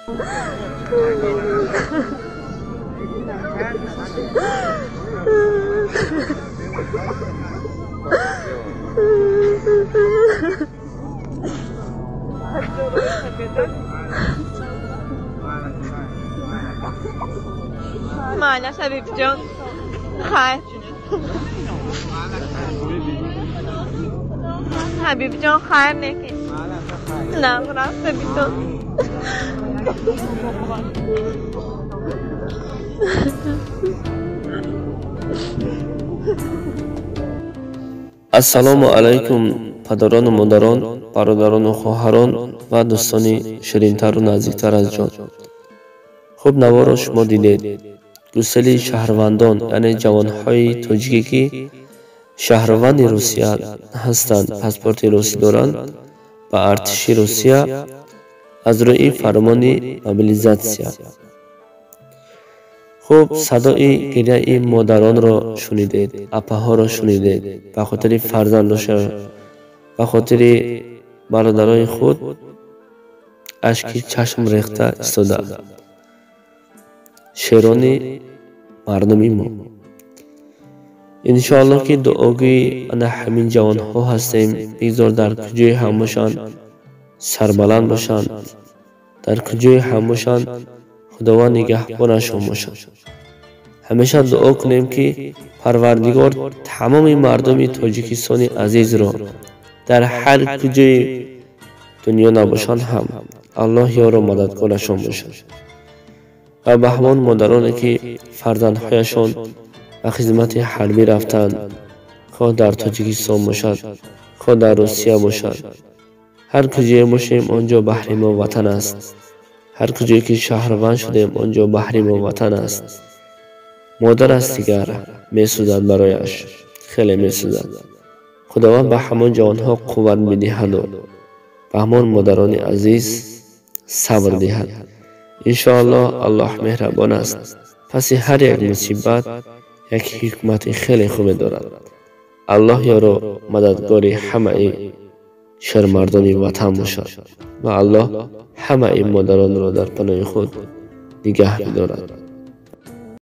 Маля, Ҳабибҷон, хайр. Ҳабибҷон, хайр некин. Нағз рафт, Ҳабибҷон. Ассалому алайкум, падарону модарон, бародарону хоҳарон ва дӯстони ширинтару наздиктар аз ҷон. Хуб, наворо шумо дидед. Гусели шаҳрвандон, яъне ҷавонҳои тоҷике, ки шаҳрванди Русия ҳастанд, паспорти русӣ доранд, ба артиши Русия аз рӯи фармони мобилизатсия. Хуб, садои гиряи модаронро шунидед, апаҳоро шунидед, ба хотири фарзандоша, ба хотири бародарои худ ашки чашм рехта истодаанд. Шерони мардуми мо. Иншоаллоҳ, ки дуогӯи ана ҳамин ҷавонҳо ҳастем. Бигзор дар куҷое ҳам бошанд, сарбаланд бошанд, дар куҷое ҳам бошанд, Худованд нигаҳбонашон бошад. Ҳамеша дуо кунем, ки Парвардигор тамоми мардуми Тоҷикистони азизро дар ҳар куҷои дунё набошанд ҳам, Аллоҳ ёру мададгорашон бошад ва ба ҳамон модароне, ки фарзандҳояшон ба хизмати ҳарбӣ рафтанд, хоҳ дар Тоҷикистон бошад, хоҳ дар Русия бошад. Ҳар куҷое бошем, он ҷо баҳри мо ватан аст. Ҳар куҷое ки шаҳрванд шудем, он ҷо баҳри мо ватан аст. Модар аст, дигар месӯзад барояш, хеле месӯзад. Худованд ба ҳамон ҷавонҳо қувват бидиҳаду ба ҳамон модарони азиз сабр диҳад. Иншоаллоҳ, Аллоҳ меҳрабон аст. Паси ҳар як мусибат як ҳикмати хеле хубе дорад. Аллоҳ ёру мададгори ҳамаи шермардони ватан бошад ва Аллоҳ ҳамаи модаронро дар паноҳи худ нигаҳ бидорад.